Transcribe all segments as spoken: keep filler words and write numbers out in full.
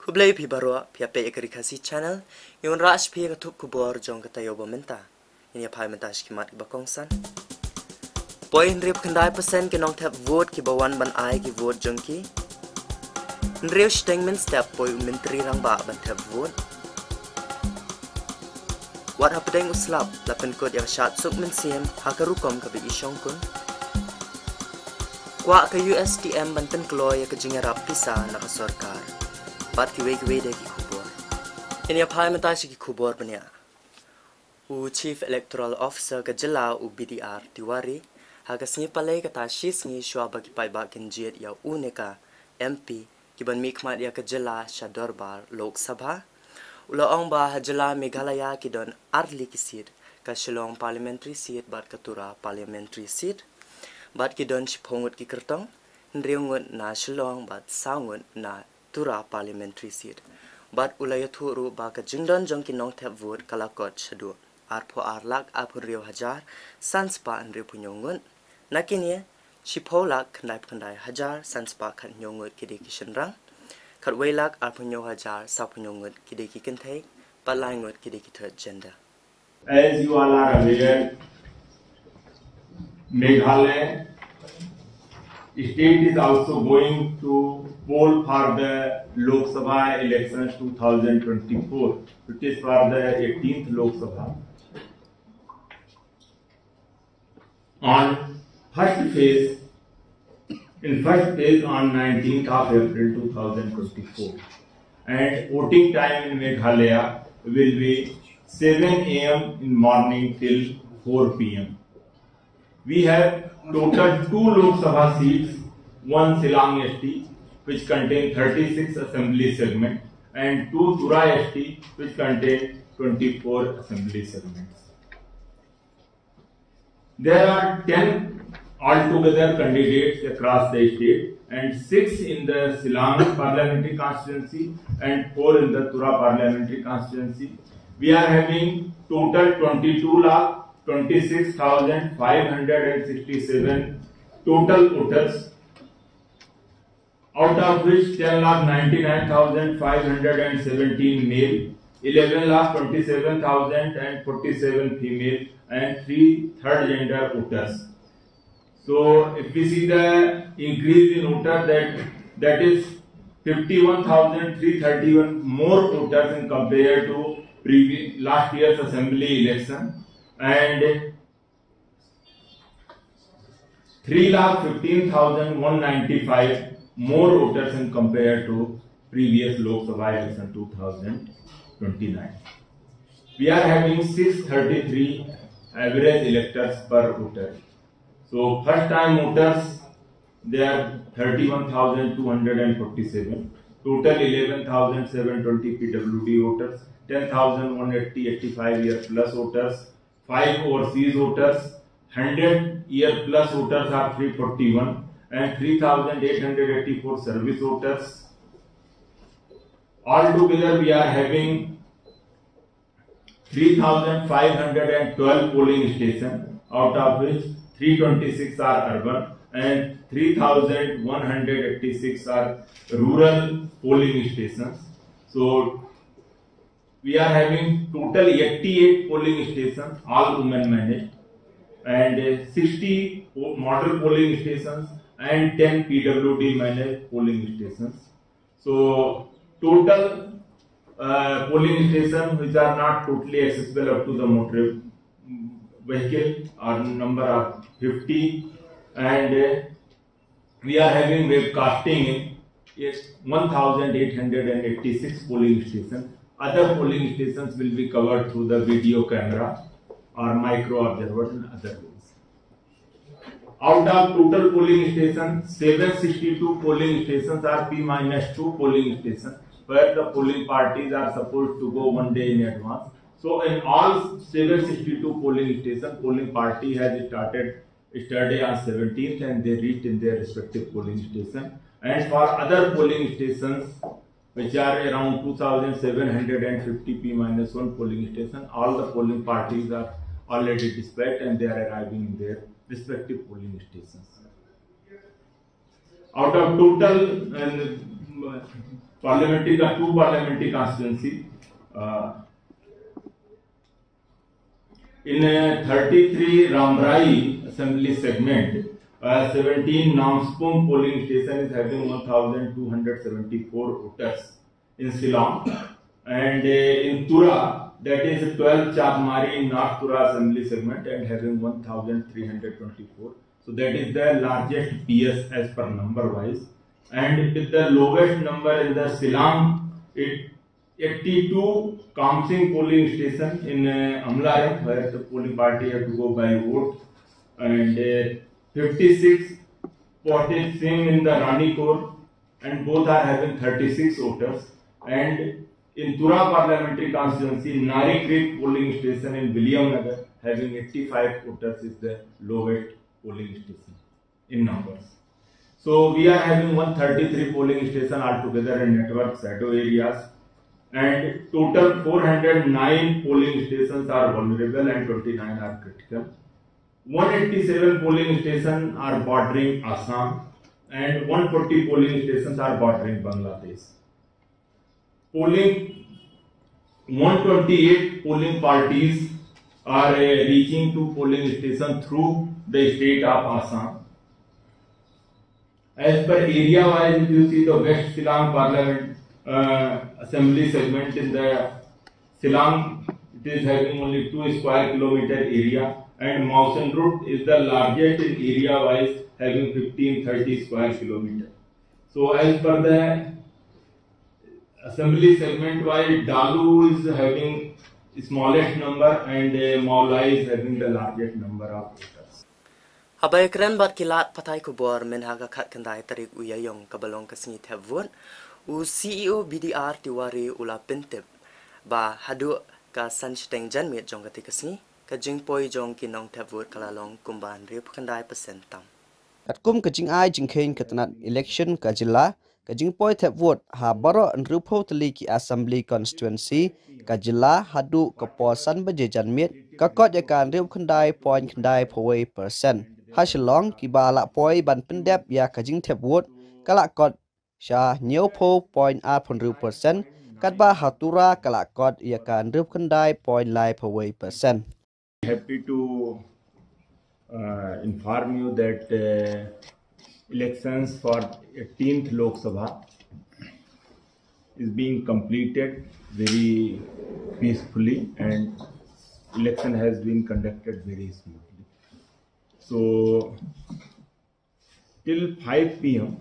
Khublei phi baroh, phi ïa peit ïa ka Ri Khasi Channel. Ngi wanrah sha phi ïa ka thup khubor jong ka taïew ba mynta. Ngin ïa phai mynta sha ki mat kiba kongsan. Poi hynriew khyndai percent ki nongthep vote kiba wan ban ai ki vote jong ki. Hynriew shiteng mynstep poi u Myntri Rangbah ban thep vote. Wat hapdeng u slap la pynkut ïa ka shad suk mynsiem ha ka rukom kaba i shongkun. Kwah ka U S T M ban pynkloi ïa ka jingïarap pisa na ka sorkar. Bad kiwei kiwei de ki khubor. Ngin ïa phai mynta sha ki khubor bniah. U Chief Electoral Officer ka jylla u B D R Tiwari, ha ka sngi Palei kata shi sngi shuwa ba ki paidbah kin jied ïa u ne ka M P kiban mihkhmat ïa ka jylla sha dorbar Lok Sabha, u la ong ba ha jylla Meghalaya ki don arli ki seat, ka Shillong Parliamentary Seat bad ka Tura Parliamentary Seat, bad ki don shiphew ngut ki kyrtong, hynriew ngut na Shillong bad saw ngut na Tura Parliamentary Seat. Bad u la ïathuh ruh ba ka jingdon jong ki nongthep vote ka la kot shaduh arphew ar lak arphew hynriew hajar san spah hynriewphew hynñiew ngut. Na kine, shiphew lak khyndaiphew khyndai hajar san spah khathynñiew ngut ki dei ki shynrang, khatwei lak arphew hynñiew hajar sawphew hynñiew ngut ki dei ki kynthei, bad lai ngut ki dei ki third gender. As you all are aware, Meghalaya state is also going to poll for the Lok Sabha elections two thousand twenty-four. It is for the eighteenth Lok Sabha. On first phase, in first phase on nineteenth of April two thousand twenty-four, and voting time in Meghalaya will be seven A M in morning till four P M. We have total two Lok Sabha seats, one Shillong S T, which contain thirty-six assembly segment, and two Tura S T, which contain twenty-four assembly segments. There are ten altogether candidates across the state, and six in the Shillong parliamentary constituency and four in the Tura parliamentary constituency. We are having total twenty-two lakh twenty-six thousand five hundred and sixty-seven total voters, out of which ten lakh ninety-nine thousand five hundred and seventeen male, eleven lakh twenty-seven thousand and forty-seven female, and three third gender voters. So if we see the increase in voter, that, that is fifty-one thousand three thirty-one more voters in compared to previous, last year's assembly election, and three lakh fifteen thousand one ninety-five more voters in compared to previous Lok Sabha election two thousand twenty-nine. We are having six thirty-three average electors per voter. So first time voters, they are thirty-one thousand two hundred and forty-seven. Total eleven thousand seven twenty P W D voters, ten thousand one eighty eighty-five year plus voters, five overseas voters, hundred year plus voters are three forty-one, and three thousand eight hundred eighty-four service voters. Altogether, we are having three thousand five hundred and twelve polling stations, out of which three twenty-six are urban and three thousand one hundred eighty-six are rural polling stations. So we are having total eighty-eight polling stations, all women managed, and uh, sixty po-, model polling stations and ten P W D managed polling stations. So total uh, polling stations which are not totally accessible up to the motor vehicle are number of fifty, and uh, we are having webcasting in, yes, one thousand eight hundred and eighty-six polling stations. Other polling stations will be covered through the video camera or micro observers and other ways. Out of total polling stations, seven sixty-two polling stations are P minus two polling stations, where the polling parties are supposed to go one day in advance. So in all seven sixty-two polling stations, polling party has started yesterday on seventeenth, and they reached in their respective polling station. And for other polling stations, which are around two thousand seven hundred and fifty P minus one polling station, all the polling parties are already dispatched and they are arriving in their respective polling stations. Out of total, and Parliamentary, two parliamentary constituency. Uh, in uh, thirty-three Rambrai assembly segment, uh, seventeen Namspung polling station is having one thousand two hundred seventy-four voters in Shillong, and uh, in Tura, that is twelve Chandmari in North Tura assembly segment and having one thousand three hundred twenty-four. So that is the largest P S as per number wise. And with the lowest number in the Shillong, it eighty-two Kamsing polling station in uh, Amlarang, where the polling party have to go by vote, and uh, fifty-six Potit Singh in the Ranikor, and both are having thirty-six voters. And in Tura parliamentary constituency, Nari Creek polling station in Williamnagar, having eighty-five voters, is the lowest polling station in numbers. So we are having one thirty-three polling station altogether in network shadow areas, and total four hundred nine polling stations are vulnerable and twenty-nine are critical. One eighty-seven polling stations are bordering Assam, and one forty polling stations are bordering Bangladesh. Polling, one twenty-eight polling parties are uh, reaching to polling station through the state of Assam. As per area wise, if you see the West Shillong Parliament uh, Assembly segment in the Shillong, it is having only two square kilometer area, and Mawsynram is the largest in area wise, having fifteen thirty square kilometer. So as per the assembly segment wise, Dalu is having smallest number and uh, Mawlai is having the largest number of voters. Haba ïakren bad ki lad pathai khubor mynha ka khatkhyndai tarik u Ïaïong kaba long ka sngi thep vote, u C E O B D R Tiwari u la pyntip ba haduh ka san shiteng janmiet jong kata ka sngi, ka jingpoi jong ki nongthep vote ka la long kumba hynriew phew khyndai percent tam. Katkum ka jingai jingkheiñ ka tnat election ka jylla, ka jingpoi thep vote ha baroh hynriew phew tylli ki assembly constituency ka jylla haduh ka por san baje janmiet ka kot ïa ka hynriew phew khyndai point khyndai phew wei percent. Ha Shillong, kiba lah poi ban pyndep ïa ka jingthep vote ka lah kot sha hynñiew phew point ar phew hynriew percent, katba ha Tura ka lah kot ïa ka hynriew phew khyndai point lai phew wei percent. Happy to uh, inform you that uh, elections for eighteenth Lok Sabha is being completed very peacefully and election has been conducted very smoothly. So till five p m,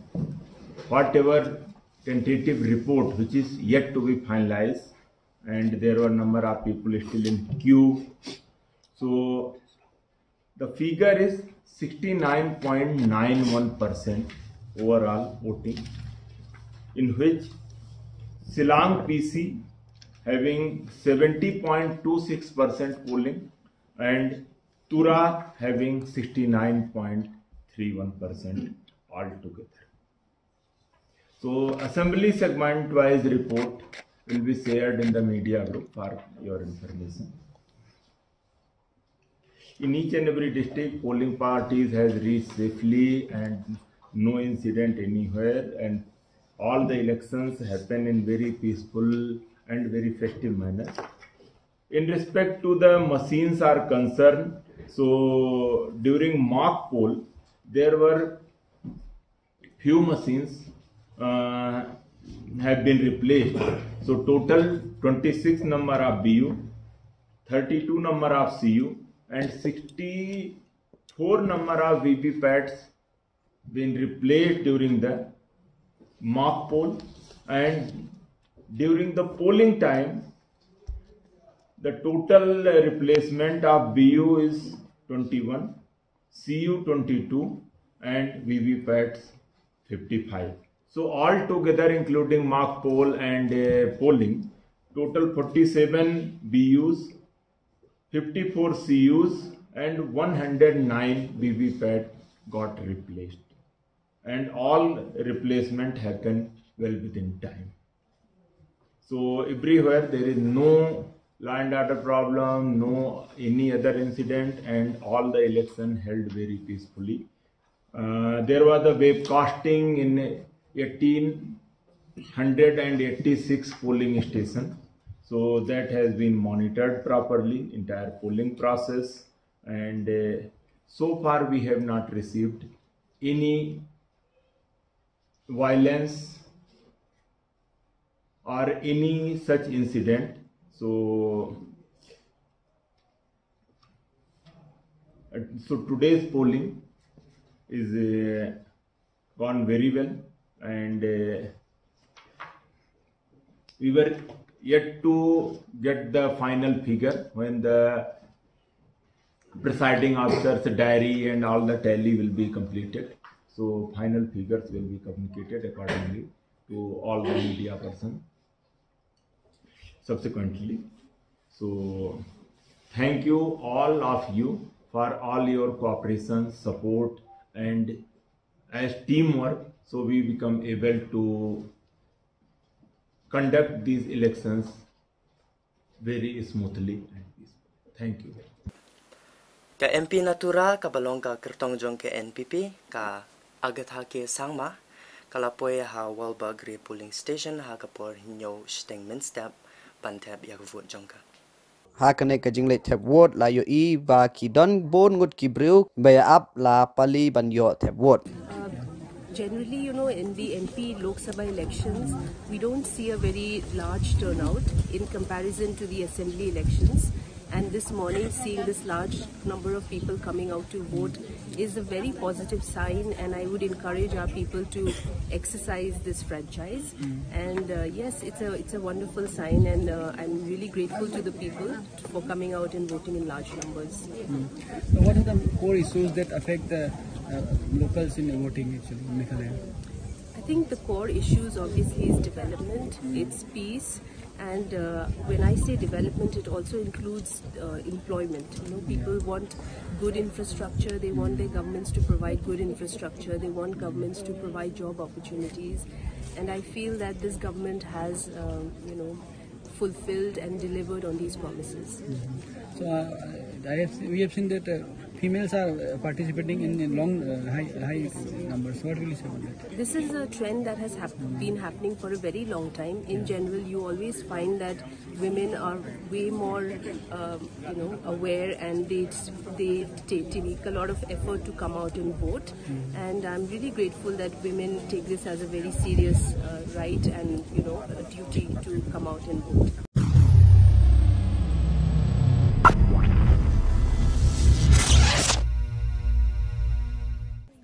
whatever tentative report which is yet to be finalized, and there were number of people still in queue. So the figure is sixty-nine point nine one percent overall voting, in which Shillong P C having seventy point two six percent polling and Tura having sixty-nine point three one percent altogether. So assembly segment wise report will be shared in the media group for your information. In each and every district, polling parties has reached safely and no incident anywhere, and all the elections happen in very peaceful and very festive manner. In respect to the machines are concerned, so during mock poll, there were few machines uh, have been replaced. So total twenty-six number of B U, thirty-two number of C U, and sixty-four number of V V P A Ts been replaced during the mock poll, and during the polling time, the total replacement of B U is twenty-one, C U twenty-two, and V V P A Ts fifty-five. So all together, including mock poll and uh, polling, total forty-seven B Us, fifty-four C Us, and one hundred nine V V P A T got replaced. And all replacement happened well within time. So everywhere there is no law and order problem, no any other incident, and all the election held very peacefully. Uh, there was a webcasting in eighteen hundred and eighty-six polling station. So that has been monitored properly, entire polling process, and uh, so far we have not received any violence or any such incident. So, uh, so today's polling is uh, gone very well, and uh, we were yet to get the final figure when the presiding officer's diary and all the tally will be completed. So final figures will be communicated accordingly to all the media person subsequently. So thank you, all of you, for all your cooperation, support, and as teamwork, so we become able to conduct these elections very smoothly and peacefully. Thank you. Ka M P na Tura kaba long ka kyrtong jong ka N P P, ka Agatha K Sangma, ka la poi ha Walbagri polling station ha ka por hynñiew shiteng mynstep ban thep ïa ka vote jong ka. Ha kane ka jingleit thep vote la ïohi ba ki don bun ngut ki briew ba ïa ap la pali ban ïoh thep vote. Uh, generally, you know, in the M P Lok Sabha elections, we don't see a very large turnout in comparison to the assembly elections. And this morning, seeing this large number of people coming out to vote is a very positive sign, and I would encourage our people to exercise this franchise. And uh, yes, it's a it's a wonderful sign, and uh, I'm really grateful to the people for coming out and voting in large numbers. So what are the core issues that affect the uh, locals in voting actually in Meghalaya? I think the core issues obviously is development, it's peace, and uh, when I say development, it also includes uh, employment. You know, people want good infrastructure, they want their governments to provide good infrastructure, they want governments to provide job opportunities, and I feel that this government has, um, you know, fulfilled and delivered on these promises. So uh, I have, we have seen that uh, females are uh, participating in, in long uh, high, high numbers. What will you say about that? This is a trend that has hap- been happening for a very long time. In general, you always find that women are way more, um, you know, aware, and they they t- take a lot of effort to come out and vote. And I'm really grateful that women take this as a very serious uh, right and, you know, a duty to come out and vote.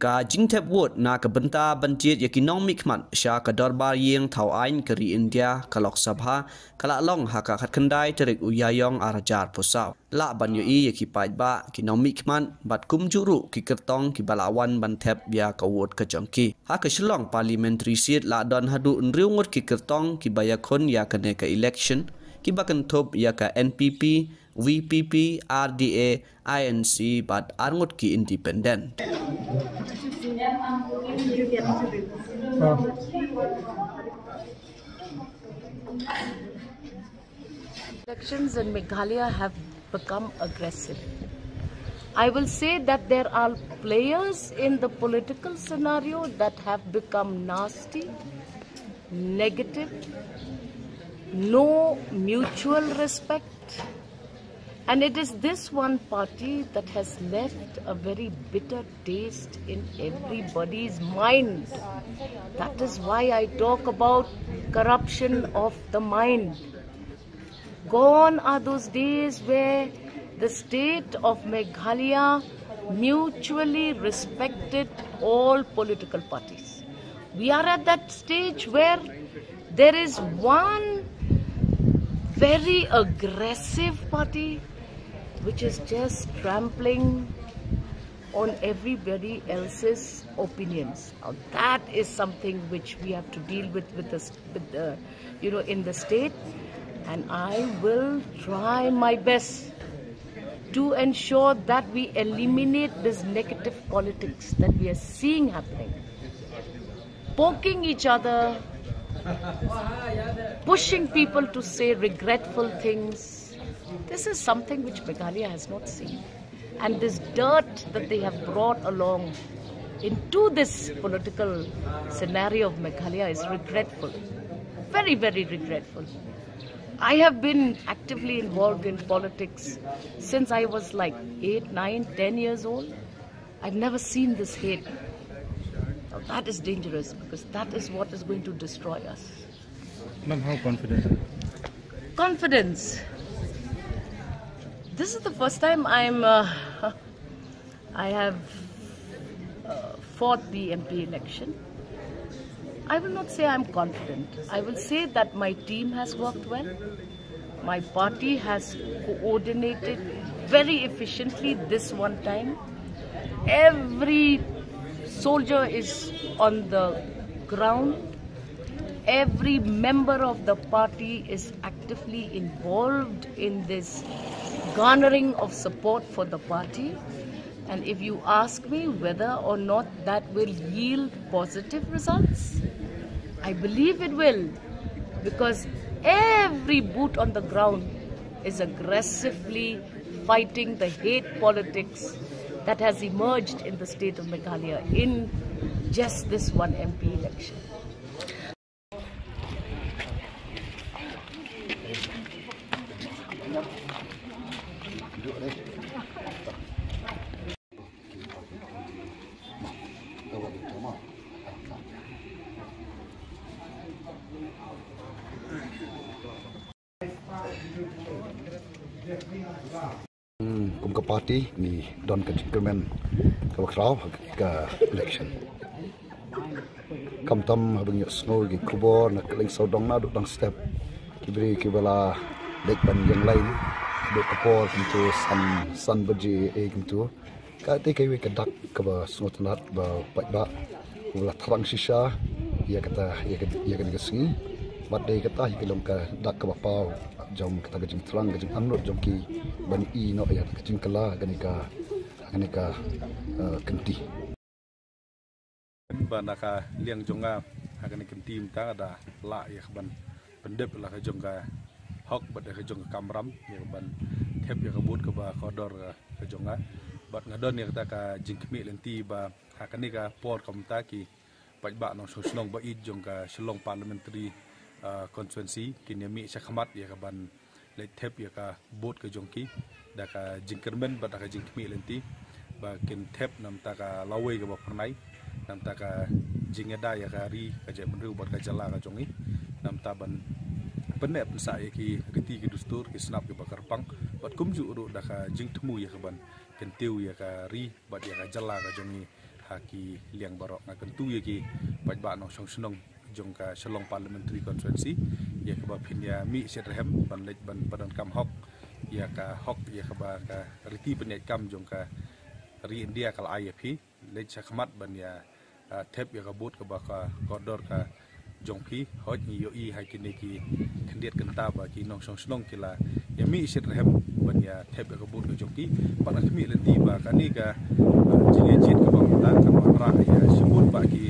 Ka jingthep vote na ka bynta ban jied ïa ki nongmihkhmat sha ka dorbar ïing thaw aiñ ka ri India ka Lok Sabha ka la long ha ka khatkhyndai tarik u Ïaïong arhajar phew saw. Lah ban ïohi ïa ki paidbah, ki nongmihkhmat bad kumjuh ruh ki kyrtong kiba la wan ban thep ïa ka vote ka jong ki. Ha ka Shillong Parliamentary Seat la don haduh hynriew ngut ki kyrtong kiba ïakhun ïa kane ka election, kiba kynthup ïa ka N P P, V P P, R D A, I N C bad ar ngut ki independent. Elections in Meghalaya have become aggressive. I will say that there are players in the political scenario that have become nasty, negative, no mutual respect, and it is this one party that has left a very bitter taste in everybody's mind. That is why I talk about corruption of the mind. Gone are those days where the state of Meghalaya mutually respected all political parties. We are at that stage where there is one very aggressive party which is just trampling on everybody else's opinions. Now that is something which we have to deal with with the, with the you know, in the state, and I will try my best to ensure that we eliminate this negative politics that we are seeing happening. Poking each other, pushing people to say regretful things. This is something which Meghalaya has not seen. And this dirt that they have brought along into this political scenario of Meghalaya is regretful. Very, very regretful. I have been actively involved in politics since I was like eight, nine, ten years old. I've never seen this hate. Now that is dangerous because that is what is going to destroy us. Ma'am, how confident? Confidence. This is the first time I'm. Uh, I have uh, fought the M P election. I will not say I'm confident. I will say that my team has worked well. My party has coordinated very efficiently this one time. Every soldier is on the ground. Every member of the party is actively involved in this garnering of support for the party. And if you ask me whether or not that will yield positive results, I believe it will, because every boot on the ground is aggressively fighting the hate politics that has emerged in the state of Meghalaya in just this one M P election. Kum ka party ngi don ka jingkyrmen kaba khraw ha ka election. Khamtam haba ngi ïohsngew ki khubor na kylleng sawdong naduh dang step, ki briew kiba la leit ban ïeng lain haduh ka por kumtu san, san baje eh kumtu. Kata kawei ka dak kaba sngewtynnat ba paidbah kaba la thrang shisha ïa kata, ïa ka, ïa kane ka sngi. Bad dei kata hi ka long ka dak kaba paw jong kata ka jingthrang, ka jingangnud jong ki ban ïeh noh ïa ka jingkylla kane ka, kane ka, eh, kynti. Ba na ka liang jong nga ha kane ka kynti mynta nga da lah ïa ka ban pyndep la ka jong ka hok bad ïa ka jong ka kamram ïa ka ban thep ïa ka vote kaba kordor ka, ka jong nga. Bad nga don ïa kata ka jingkhmih lynti ba ha kane ka por kumta ki paidbah nongshong shnong ba ïeit jong ka Shillong Parliamentary, uh, Constituency kin ïa mih shakhmat ïa ka ban leit thep ïa ka vote ka jong ki da ka jingkyrmen bad da ka jingkhmih lynti ba kin thep namta ka lawei kaba phyrnai, namta ka jingïada ïa ka ri ka jaitbynriew bad ka jylla ka jong ngi, namta ban pynneh pynsah ïa ki riti ki dustur ki snap kiba kyrpang bad kumjuh ruh da ka jingthmu ïa ka ban kyntiew ïa ka ri bad ïa ka jylla ka jong ngi ha ki liang baroh. Nga kyntu ïa ki paidbah nongshong shnong jong ka Shillong Parliamentary Constituency ïa kaba phin ïa mih shitrhem ban leit ban pyndonkam hok ïa ka hok ïa kaba ka riti pynïaid kam jong ka ri India ka la ai ïa phi, leit shakhmat ban ïa, ah, thep ïa ka vote kaba ka kordor ka jong phi. Hooid ngi ïohi ha kine ki khyndiat kynta ba ki nongshong shnong ki la ïa mih shitrhem ban ïa thep ïa ka vote ka jong ki. Bad nga khmih lynti ba kane ka, ah, jingïajied kaba mynta kan wanrah ïa shibun ba ki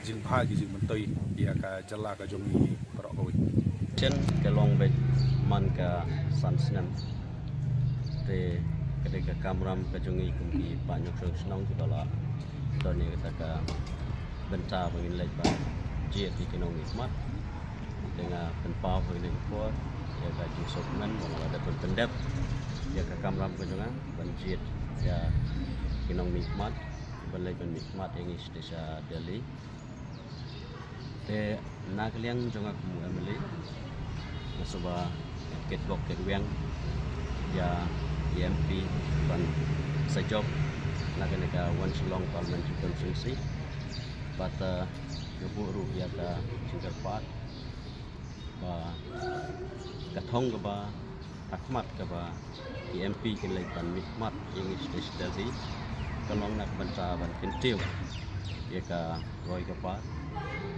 jingbha ki jingmyntoi ïa ka jylla ka jong ngi baroh kawei. Chen ka long beit man ka san snem. Te ka dei ka kamram ka jong ngi kum ki paidbah nongshong shnong kiba la don ïa kata ka bynta ba ngin leit ban jied ïa ki nongmihkhmat. Te nga pynpaw ha kane ka por ïa ka jingsngewkmen ba nga la dep ban pyndep ïa ka kamram ka jong nga ban jied ïa ki nongmihkhmat ban leit ban mihkhmat ïa ngi shatei sha Delhi. Te na ka liang jong nga kum u M L A nga sngewbha ket bok ket wiang ïa i M P ban sa jop na kane ka One Shillong Parliamentary Constituency. Bad, eh, nga buh ruh ïa ka jingkyrpad ba ka thong kaba ha khmat kaba ki M P kin leit ban mihkhmat ïa ngi shatei sha Delhi ka long na ka bynta ban kyntiew ïa ka roi ka par,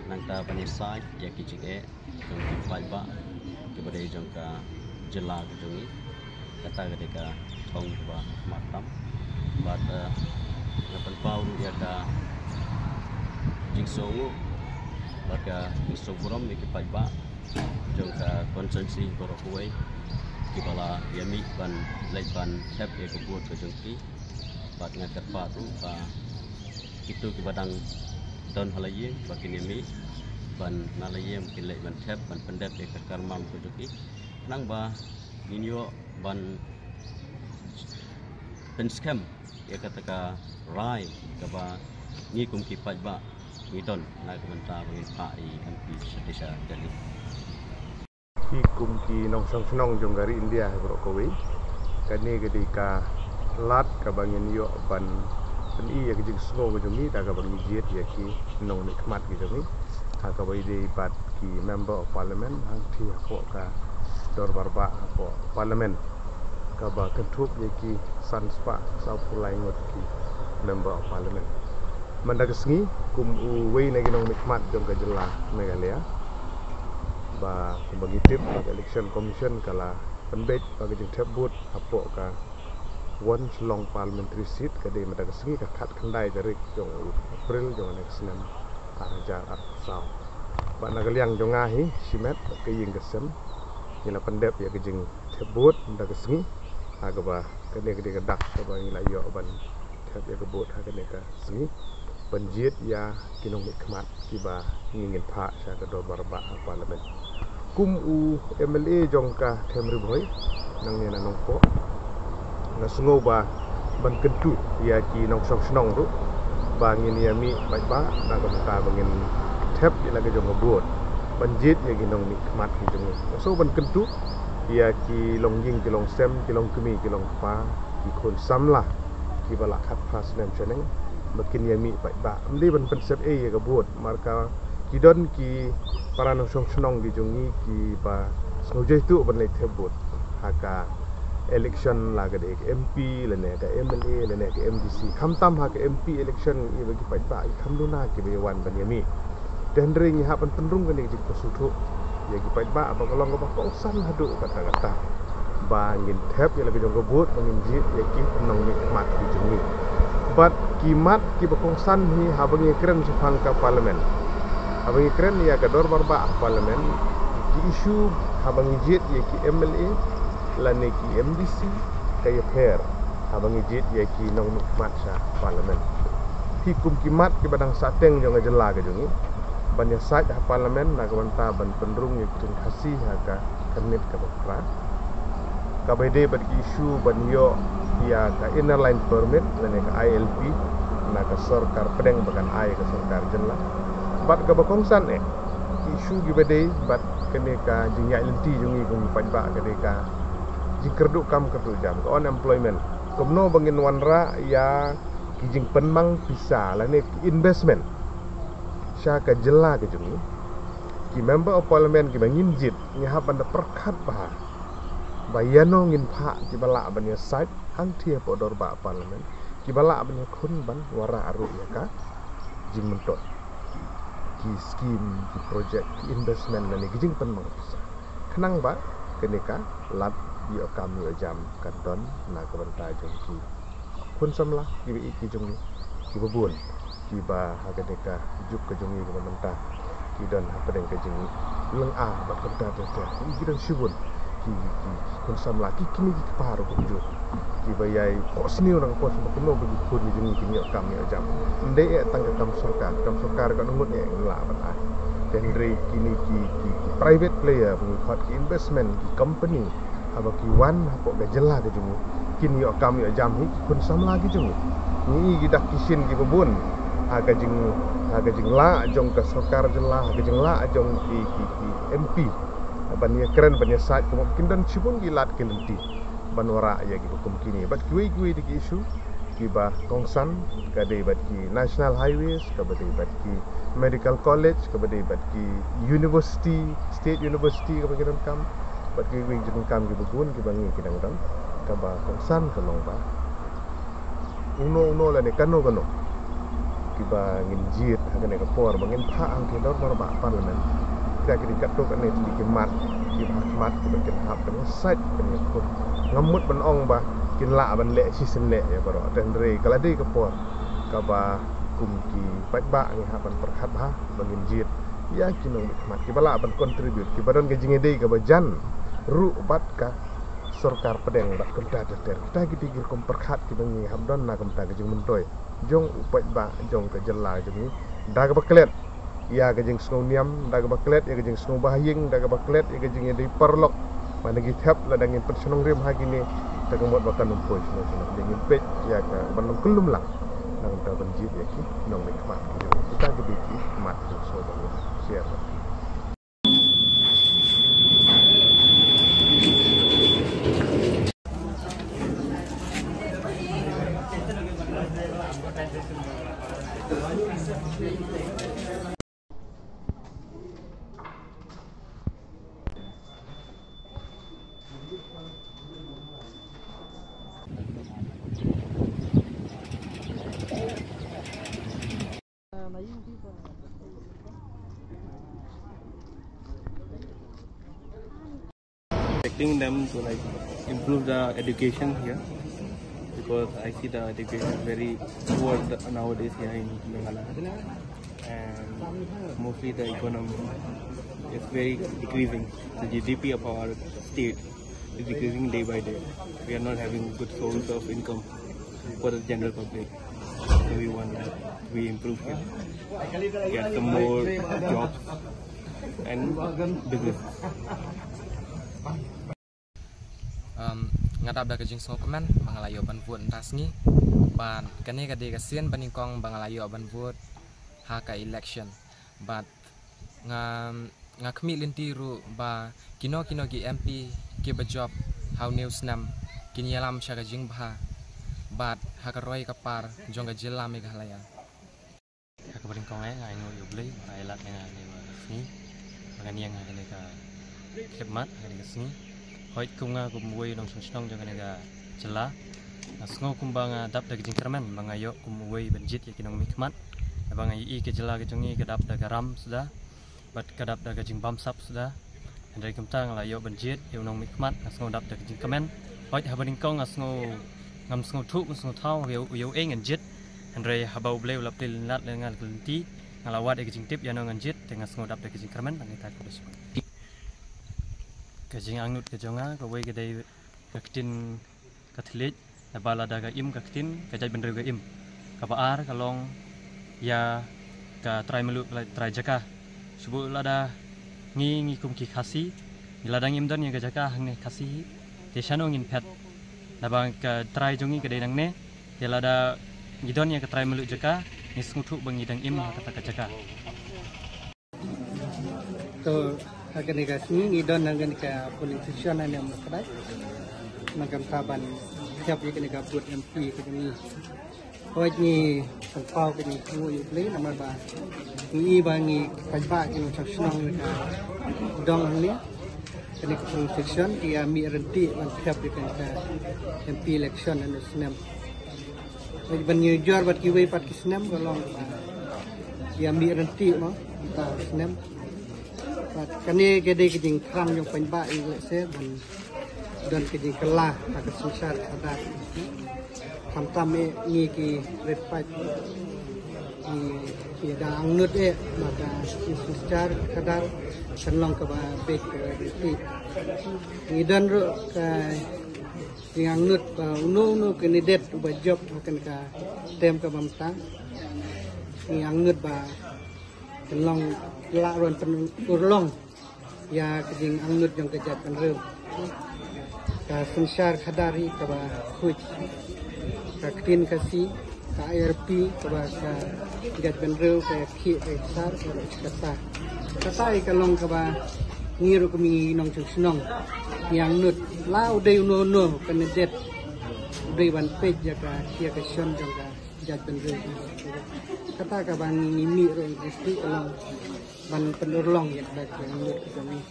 nangta ban ïasaid ïa ki jingeh jong ki paidbah kiba dei jong ka jylla ka jong ngi. Kata ka dei ka thong kaba ha khmat tam. Bad, eh, nga pynpaw ruh ïa ka jingsngewnguh bad ka jingsngewburom ïa ki paidbah jong ka constituency baroh kawei kiba la ïa mih ban leit ban thep ïa ka vote ka jong ki. Bad nga kyrpad ruh ba kito kiba dang don ha la ïing ba kin ïa mih ban na la ïem kin leh ban thep ban pyndep ïa ka karmam ka jong ki. Nang ba ngin ïoh ban pynskhem ïa kata ka rai kaba ngi kum ki paidbah ngi don na ka bynta ba ngin phah ïa u M P sha Delhi. Ki kum ki nongshong shnong jong ka ri India ha baroh kawei, kane ka dei ka lad kaba ngin ïoh ban pyni ïa ka jingsngew ka jong ngi da kaba ngi jied ïa ki nongmihkhmat ki jong ngi ha kaba ïadei bad ki member of parliament hangtei hapoh ka dorbar bah hapoh parliament kaba kynthup ïa ki san spah sawphew lai ngut ki member of parliament. Mynta ka sngi kum uwei na ki nongmihkhmat jong ka jylla Meghalaya, ba kumba ngi tip ba ka Election Commission ka la pynbeit ba ka jingthep vote hapoh ka West Shillong Parliamentary Seat ka dei mynta ka sngi ka khatkhyndai tarik jong u April jong ka snem ar hajar arphew saw. Bad na ka liang jong nga hi shimet bad ka ïing ka sem ngi la pyndep ïa ka jingthep vote mynta ka sngi ha kaba kane ka dei ka dak kaba ngi la ïoh ban thep ïa ka vote ha kane ka sngi ban jied ïa ki nongmihkhmat kiba ngi ngin phah sha ka dorbar bah ha parliament. Kum u M L A jong ka Them Ri Bhoi nangne na Nongpoh, nga sngew ba ban kyntu ïa ki nongshong shnong ruh ba ngin ïa mih paidbah na ka bynta ba ngin thep ïa la ka jong ka vote ban jied ïa ki nongmihkhmat ki jong ngi. Nga sngew ban kyntu ïa ki longïing ki longsem, ki longkmie ki longkpa, ki khun samla kiba la khatphra snem shaneng ba kin ïa mih paidbah. Ym dei ban pynsep ei ïa ka vote marka ki don ki para nongshong shnong ki jong ngi kiba sngew jaituh ban leit thep vote ha ka election, la ka dei ka M P lane ka M L A lane ka M D C, khamtam ha ka M P election ïa ba ki paidbah ki kham duna kiba ïa wan ban ïa mih. Te hynrei ngi hap ban pynrung kane ka jingpynsngewthuh ïa ki paidbah ba ka long kaba kongsan haduh katta katta ba ngin thep ïa la ka jong ka vote ba ngin jied ïa ki nongmihkhmat ki jong ngi. Bad ki mat kiba kongsan hi haba ngi kren shaphang ka parliament, haba ngi kren ïa ka dorbar bah ha parliament, ki issue haba ngi jied ïa ki M L A lane ki M D C ka ïapher haba ngi jied ïa ki nongmihkhmat sha parliament. Phi kum ki mat kiba dang sahteng jong ka jylla ka jong ngi ban ïa sait ha parliament na ka bynta ban pynrung ïa ki ktien Khasi ha ka kyrnit kaba phra, kaba ïadei bad ki issue ban ïoh ïa ka Inner Line Permit lane ka I L P na ka sorkar pdeng ba kan ai ka sorkar jylla. Bad kaba kongsan eh ki issue kiba dei bad kane ka jingïaid lynti jong ngi kum ki paidbah ka dei ka jingkyrduh kam kyrduh jam, ka unemployment. Kumno ba ngin wanrah ïa ki jingpynmang pisa lane ki investment sha ka jylla ka jong ngi. Ki member of parliament kiba ngin jied ngi hap ban da pyrkhat bha ba ïano ngin phah kiba lah ban ïa sait hangtei hapoh dorbar parliament, kiba lah ban ïa khun ban wanrah ruh ïa ka jingmyntoi ki skim, ki project, ki investment lane ki jingpynmang pisa. Khnang ba kane ka lad ïoh kam ïoh jam kan don na ka bynta jong ki khun samla kiba ïeit ki jong ngi kiba bun, kiba ha kane ka juk ka jong ngi kaba mynta ki don hapdeng ka jinglynga bad kumta ter ter. Ki don shibun ki, ki, ki khun samla, ki kmie ki kpa ruh kumjuh, kiba ïai phohsniew na ka por ba kumno ba ki khun ki jong ngi kin ïoh kam ïoh jam. Ym dei eh tang ka kam sorkar, kam sorkar ka ngut eh ngi lah ban ai. Te hynrei kine ki, ki, ki private player ba ngi khot ki investment, ki company, haba ki wan hapoh ka jylla ka jong ngi kin ïoh kam ïoh jam hi ki khun samla ki jong ngi. Ngi i ki dak ki shin kiba bun ha ka jing, ha ka jinglah jong ka sorkar jylla, ha ka jinglah jong ki, ki, ki M P ban ïa kren ban ïa sait, kumba kin don shibun ki lad ki lynti ban wanrah ïa kiba kum kine bad kiwei kiwei de ki issue kiba kongsan, ka dei bad ki national highways, kaba dei bad ki medical college, kaba dei bad ki university, state university kaba ki donkam, bad kiwei ki jingdonkam kiba bun kiba ngi ki dang don. Kaba kongsan ka long ba uno uno lane kano kano kiba ngin jied ha kane ka por ba ngin phah hangtei dorbar bah parliament, kita ki dei katto katne tylli ki mat kiba ha khmat kiba kin hap ban ïa sait ban ïa khun. Ngam mut ban ong ba kin lah ban leh shisien leh ïa baroh, te hynrei ka la dei ka por kaba kum ki paidbah ngi hap ban pyrkhat bha ba ngin jied ïa ki nongmihkhmat kiba lah ban contribute, kiba don ka jingïadei kaba jan ruh bad ka sorkar pdeng bad kumta ter ter. Kita ki dei ki rukom pyrkhat kiba ngi hap don na ka bynta ka jingmyntoi jong u paidbah jong ka jylla jong ngi da kaba klet ïa ka jingsngewniam da kaba klet, ïa ka jingsngewbha ïing da kaba klet, ïa ka jingïadei paralok. Ba na ki thep lada ngin pynshnong rim ha kine, da ka mut ba kan ym poi shnong shnong. Ngin peit ïa ka ban long kyllum lang. Nangta ban jied ïa ki nongmihkhmat ki jong ngi. Kita ki dei ki mat ki sngewbha. Siar. Expecting them to, like, improve the education here, because I see the education is very poor the, nowadays here in Meghalaya, and mostly the economy is very decreasing. The G D P of our state is decreasing day by day. We are not having good source of income for the general public. So we want that we improve here, get some more jobs and business. Um, nga dap da ka jingsngewkmen ba nga la ïoh ban vote mynta sngi. Bad kane ka dei ka sien ba nyngkong ba nga la ïoh ban vote ha ka election. Bad nga, nga khmih lynti ruh ba kino kino ki M P kiba jop ha une u snem kin ïalam sha ka jingbha bad ha ka roi ka par jong ka jylla Meghalaya. Ha kaba nyngkong eh nga ainguh ïa U Blei ba la ai lad ïa nga kane ka sngi ba ngan ïeng ha kane ka khlieh mat ha kane ka sngi. Hooid, kum nga kum uwei u nongshong shnong jong kane ka jylla, nga sngew kumba nga dap da ka jingkyrmen ba nga ïoh kum uwei ban jied ïa ki nongmihkhmat. Naba nga ïohi ka jylla ka jong ngi ka dap da ka ram suda bad ka dap da ka jingbamsap suda. Hynrei kumta nga la ïoh ban jied ïa u nongmihkhmat, nga sngew dap da ka jingkmen. Hooid, haba nyngkong nga sngew, ngam sngewthuh, ngam sngewthaw ïa u, ïa u ei ngan jied. Hynrei haba U Blei u la plie lynlad ïa nga la ka lynti, nga la wad ïa ka jingtip ïa no ngan jied, te nga sngew dap da ka jingkmen. Nangta ka dei ka jingangnud ka jong nga, kawei ka dei ka ktien Katholik, naba lada ka im ka ktien, ka jaitbynriew ka im. Kaba ar ka long ïa ka trai mluh, trai jaka. Shu buh lada ngi, ngi kum ki Khasi, lada ngim don ïa ka jaka hangne Khasi, te shano ngin phet? Naba ka trai jong ngi ka dei nangne, te lada ngi don ïa ka trai mluh jaka, ngi sngewthuh ba ngi dang im ha kata ka jaka. To, ha kane ka sngi ngi don ha kane ka polling station ha Mawkyrwat. Nangta ban thiap ïa kane ka booth M P ka jong ngi. Hooid, ngi pynpaw ka jingnguh ïa U Blei namar ba ngi i ba ngi paidbah ki nongshong shnong ka dong hangne. Kane ka polling station ki ïa mih ryntih ban thiap ïa kane ka M P election ha une u snem. Ban ïa ujor bad kiwei pat ki snem ka long ba ïa mih ryntih mo, ba snem. Bad kane ka dei ka jingkhang jong paidbah ïa leh se ban don ka jingkylla ha ka synshar khadar. Khamtam eh ngi ki rit paid ngi, ngi da angnud eh ba ka synshar khadar kan long kaba beit kaba ryntih. Ngi don ruh ka jingangnud ba uno uno candidate uba jop ha kane ka term kaba mynta. Ngi angnud ba kan long lah ruh ban pynurlong ïa ka jingangnud jong ka jaitbynriew. Ka synshar khadar hi kaba khuid, ka ktien Khasi, ka I R P kaba ka jaitbynriew ka ïa khih ka ïa ksar ka ïa kata. Kata hi ka long kaba ngi ruh kum ngi nongshong shnong ngi angnud la u dei uno uno candidate u dei ban peit ïa ka khia ka shon jong ka jaitbynriew. Kata kaba ngi, ngi mih ruh ngi kti ka long ban pynurlong ïa ka jaitbynriew ka jong ngi.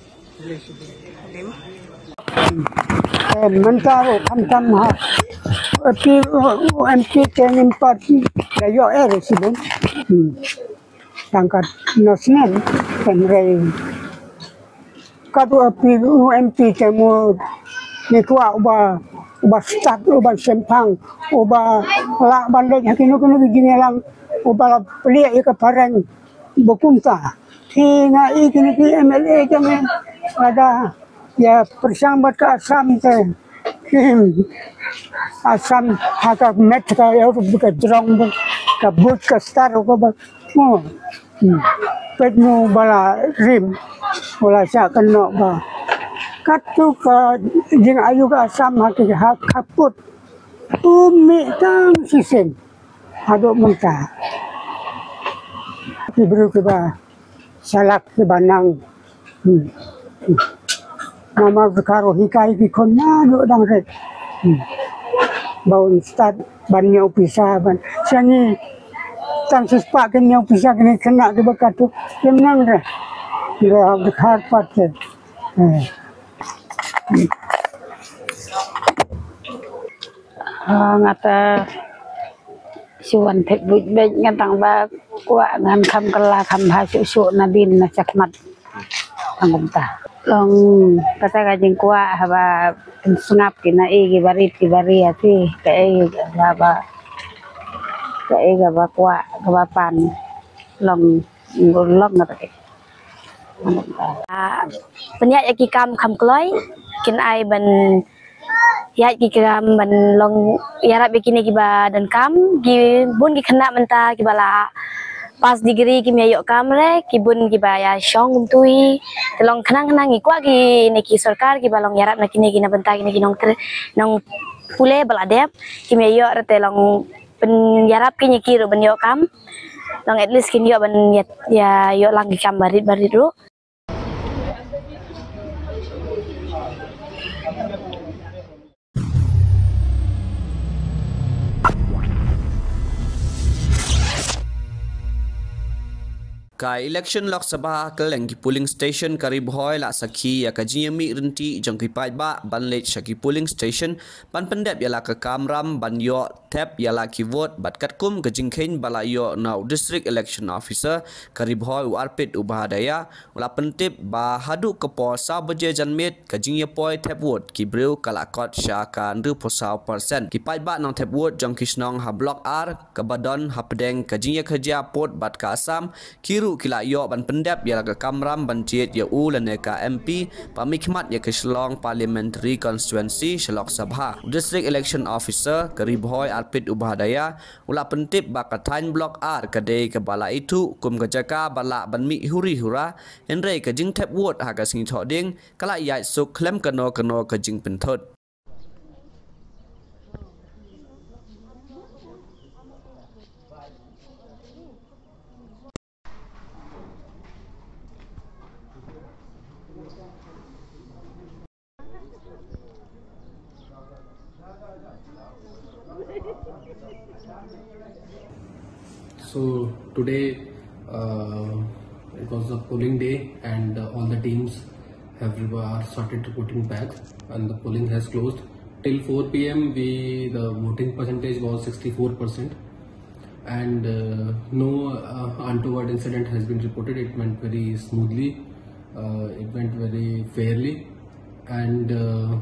Eh, mynta ruh khamtam ha. Ati, u, u M P te ngim pat da ïoh eh resident. Hmm. Tang kat no snem, hynrei kat u M P, u M P te mo ngi kwah uba, uba stad, uba shemphang, uba lah ban leit ha kino kino ki jingïalang, uba la plie ïa ka phareng, ba kumta. Te nga i kine ki M L A jong ngi lada ïa pyrshang bad ka Assam te. Assam ha ka met ka ïa ka jrong ba ka buit ka star ko ba. Mo. Hmm. Peit mo ba la rim, ba la shah kynnoh ba katto ka jingayu ka Assam ha ki ha khappud. U mih tang shisien haduh mynta. Ki briew kiba shalak kiba nang. Hmm. Hmm. Namar ka ro hikai ki khun naduh dang rit. Hmm. Ba un start ban ñiew pisa ban. Sha ngi tang shispah ki ñiew pisa kine khynnah kiba katto. Kim nang re. Kiba ha Dkhar pat te. Hmm. Ah, nga ta shu wan thep buit beit, nga tang ba kwah ngan kham kylla kham bha shuh shuh nadien na shakhmat. Tang kumta. Long kata ka jingkwah haba pynsngap ki na i ki barit ki bari ati ka i ba ba ka i ka ba kwah ka ba pan long long kata ka. Ah, pynïaid ïa ki kam kham kloi, kin ai ban ïaid ki kam ban long ïarap ïa kine kiba donkam, ki bun ki khynnah mynta kiba la pass degree kim ïa ïoh kam re, ki bun kiba ïa shong kumtu hi. Te long khnang khnang ngi kwah kine ki sorkar kiba long ïarap na kine ki na bynta kine ki nongtre-, nongpule ba la dep, kim ïa ïoh re te long pynïarap kine ki ruh ban ïoh kam. Long at least kin ïoh ban ïa, ïa ïoh lang ki kam barit barit ruh. Ka election Lok Sabha kylleng ki polling station ka Ri Bhoi la sakhi ïa ka jingïamih ryntih jong ki paidbah ban leit sha ki polling station ban pyndep ïa la ka kamram ban ïoh thep ïa la ki vote bad katkum ka jingkheiñ ba la ïoh na u District Election Officer ka Ri Bhoi u Arpit Upadhyaya u la pyntip ba haduh ka por saw baje janmiet ka jingïapoi thep vote ki briew ka la kot sha ka hynriewphew saw percent. Ki paidbah nongthep vote jong ki shnong ha Block R kaba don hapdeng ka jingïakajia pud bad ka Assam, ki ruh ki la ïoh ban pyndep ïa la ka kamram ban jied ïa u lane ka M P ba mihkhmat ïa ka Shillong Parliamentary Constituency sha Lok Sabha. U District Election Officer ka Ri Bhoi Arpit Upadhyaya u la pyntip ba ka thaiñ Block R ka dei kaba la ithuh kum ka jaka ba lah ban mih huri hura, hynrei ka jingthep vote ha ka sngi Thohdieng ka la ïaid suk khlem kano kano ka jingpynthut. So today, uh, it was a polling day, and uh, all the teams have, are started reporting back, and the polling has closed. Till four p m, we, the voting percentage was sixty-four percent, and uh, no uh, untoward incident has been reported. It went very smoothly. Uh, it went very fairly, and uh,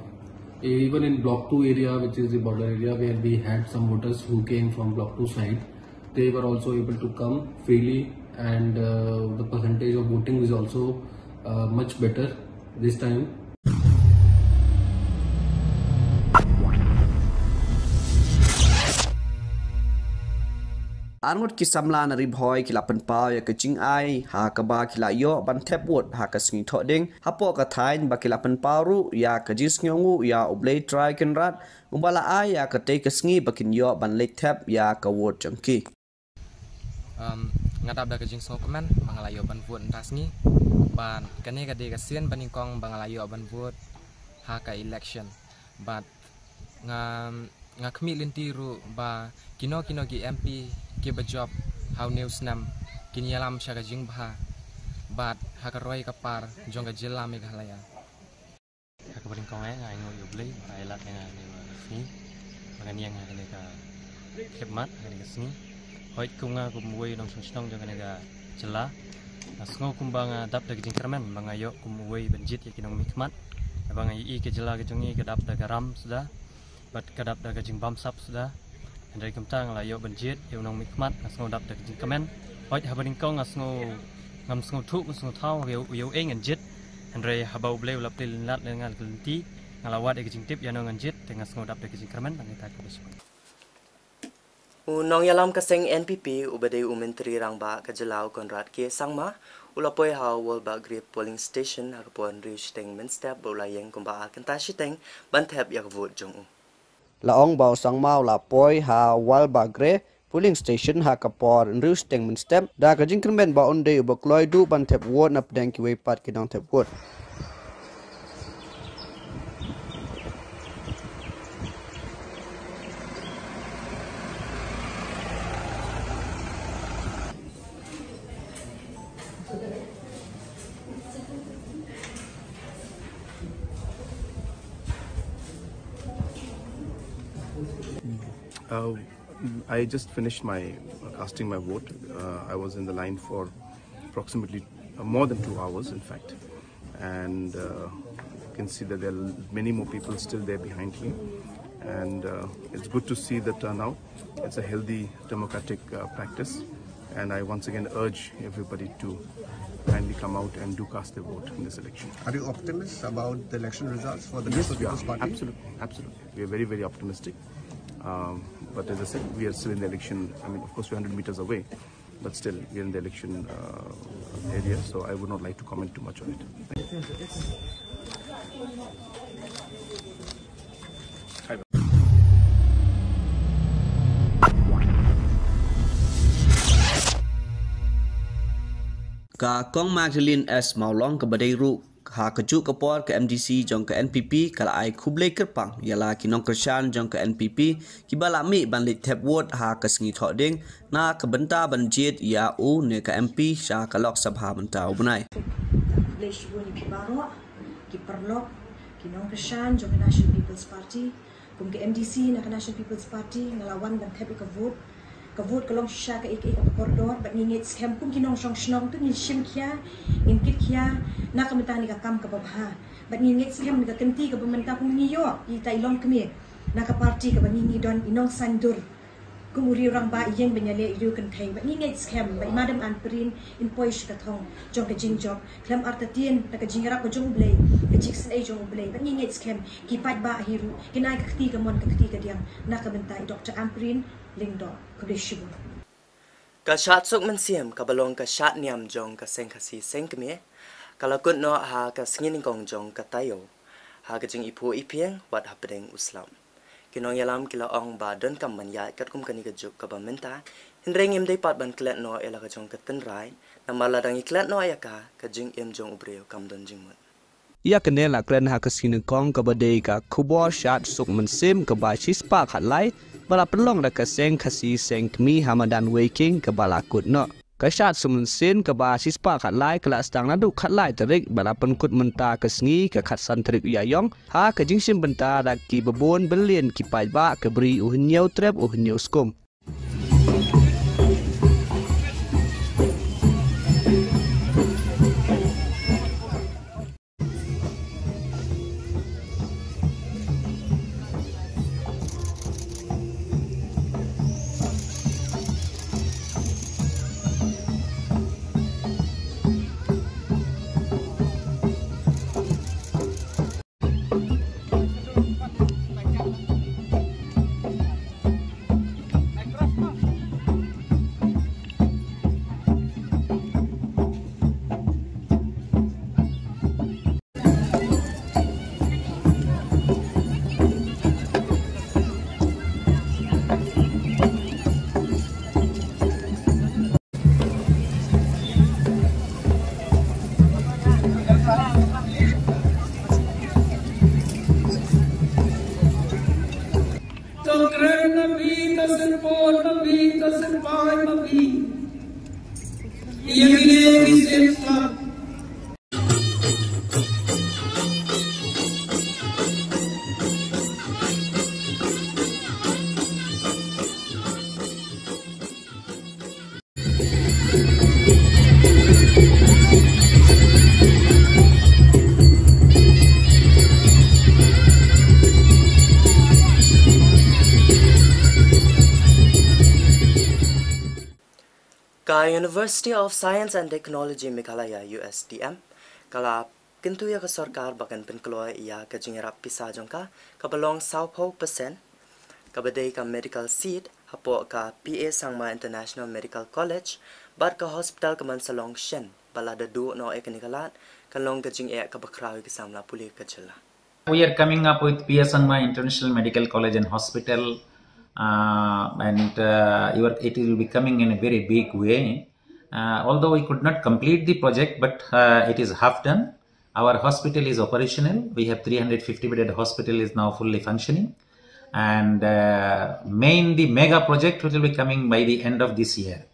even in Block Two area, which is the border area, where we had some voters who came from Block Two side, they were also able to come freely, and uh, the percentage of voting is also uh, much better this time. Arngut ki samla na Ri Bhoi ki la pynpaw ïa ka jingai ha kaba ki la ïoh ban thep vote ha ka sngi Thohdieng, hapoh ka thaiñ ba ki la pynpaw ruh ïa ka jingsngewnguh ïa U Blei Trai Kynrad uba la ai ïa katei ka sngi ba kin ïoh ban leit thep ïa ka vote jong ki. Um, nga dap da ka jingsngewkmen ba nga la ïoh ban vote mynta sngi. Bad kane ka dei ka sien ba nyngkong ba nga la ïoh ban vote ha ka election. Bad nga, nga khmih lynti ruh ba kino kino ki M P kiba jop ha une u snem kin ïalam sha ka jingbha bad ha ka roi ka par jong ka jylla Meghalaya. Ha kaba nyngkong eh nga ainguh ïa U Blei ba la ai lad ïa nga ha kane ka sngi ba ngan ïeng ha kane ka khlieh mat ha kane ka sngi. Hooid, kum nga kum uwei u nongshong shnong jong kane ka jylla, nga sngew kumba nga dap da ka jingkyrmen ba nga ïoh kum uwei ban jied ïa ki nongmihkhmat. Haba nga ïohi ka jylla ka jong ngi ka dap da ka ram suda bad ka dap da ka jingbamsap suda. Hynrei kumta nga la ïoh ban jied ïa u nongmihkhmat, nga sngew dap da ka jingkmen. Hooid, haba nyngkong nga sngew, ngam sngewthuh, ngam sngewthaw ïa u, ïa u ei ngan jied. Hynrei haba U Blei u la plie lynlad ïa nga la ka lynti, nga la wad ïa ka jingtip ïa u nongwan jied, te nga sngew dap da ka jingkyrmen. Nangta khublei shibun. U nongïalam ka seng N P P uba dei u Myntri Rangbah ka jylla u Conrad K Sangma U la poi ha Walbagre polling station ha ka por hynriew shiteng mynstep bad u la ïeng kumba ar kynta shiteng ban thep ïa ka vote jong u. La ong ba u Sangma u la poi ha Walbagre polling station ha ka por hynriew shiteng mynstep da ka jingkyrmen ba un dei uba kloi duh ban thep vote na pdeng kiwei pat ki nongthep vote. Uh, I just finished my casting my vote. Uh, I was in the line for approximately uh, more than two hours, in fact. And uh, you can see that there are many more people still there behind me. And uh, it's good to see the turnout. It's a healthy democratic uh, practice. And I once again urge everybody to kindly come out and do cast their vote in this election. Are you optimistic about the election results for the Yes, National we are. People's Party? Absolutely, absolutely. We are very, very optimistic. Um, but as I said, we are still in the election. I mean, of course, we're hundred meters away, but still, we are in the election uh, area, so I would not like to comment too much on it. Thank you. Ka Kong Magdalene S Mawlong kaba dei ruh ha kajuh ka por ka M D C jong ka N P P ka la ai khublei kyrpang ïa la ki nongkyrshan jong ka N P P kiba la mih ban leit thep vote ha ka sngi Thohdieng na ka bynta ban jied ïa u ne ka M P sha ka Lok Sabha mynta u bnai. Khublei shibun ïa phi baroh ki paralok, ki nongkyrshan jong ka National People's Party. Kum ka M D C na ka National People's Party nga la wan ban thep ïa ka vote. Ka vote ka long shisha kaei kaei kaba kordor bad ngi ngeit skhem kum ki nongshong shnong to ngin shim khia, ngin kit khia na ka bynta kane ka kam kaba bha. Bad ngi ngeit skhem na ka kynti kaba mynta kum ngi ïoh ïa ita i longkmie na ka party kaba ngi ngi don, i nongsaiñdur. Kum u riew rangbah i ïeng ban ïaleh i riew kynthei bad ngi ngeit skhem ba i Madam Ampareen in poi sha ka thong jong ka jingjop khlem artatien da ka jingïarap ka jong U Blei, ka jingisynei jong U Blei. Bad ngi ngeit skhem ki paidbah hi ruh kin ai ka kti kamon ka kti kadiang na ka bynta i Doctor Ampareen Lyngdoh. Khublei shibun. Ka shad suk mynsiem kaba long ka shad niam jong ka seng Khasi seng kmie ka la kut noh ha ka sngi nyngkong jong ka taïew ha ka jingiphuh iphieng wat hapdeng u slap. Ki nongïalam ki la ong ba donkam ban ïaid katkum kane ka juk kaba mynta, hynrei ngim dei pat ban klet noh ïa la ka jong ka tynrai, namar lada ngi klet noh ïa ka, ka jingim jong u briew kam don jingmut. Ïa kane la kren ha ka sngi nyngkong kaba dei ka khubor shad suk mynsiem kaba shispah khatlai ba la pynlong da ka seng Khasi seng kmie ha madan Weiking kaba la kut noh. Ka shad suk mynsiem kaba shispah khatlai ka la sdang naduh khatlai tarik ba la pynkut mynta ka sngi ka khatsan tarik u Ïaïong ha ka jingshim bynta da ki babun byllian ki paidbah ka Bri U Hynñiewtrep U Hynñiewskum. Ka University of Science and Technology Meghalaya, U S T M, ka la kyntu ïa ka sorkar ba kan pynkloi ïa ka jingïarap pisa jong ka kaba long sawphew percent kaba dei ka medical seat hapoh ka P A Sangma International Medical College bad ka hospital ka Mansalong Shen. Ba la da duh noh ïa kane ka lad, kan long ka jingeh kaba khraw ïa ki samla pule ka jylla. We are coming up with P A Sangma International Medical College and Hospital, uh, and uh, you are, it will be coming in a very big way. Uh, although we could not complete the project, but uh, it is half done. Our hospital is operational. We have three hundred fifty bedded hospital is now fully functioning. And uh, main, the mega project which will be coming by the end of this year.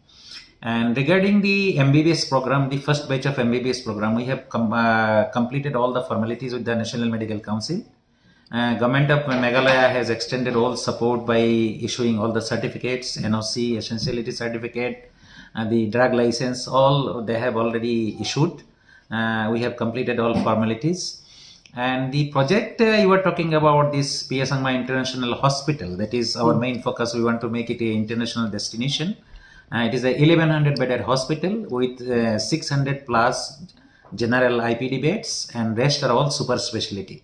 And regarding the M B B S program, the first batch of M B B S program, we have com- uh, completed all the formalities with the National Medical Council. Uh, Government of Meghalaya has extended all support by issuing all the certificates, N O C, essentiality certificate, uh, the drug license, all they have already issued. Uh, we have completed all formalities. And the project uh, you are talking about, this P A Sangma International Hospital, that is our main focus. We want to make it an international destination. Uh, it is a eleven hundred bedded hospital with uh, six hundred plus general I P D beds, and rest are all super speciality.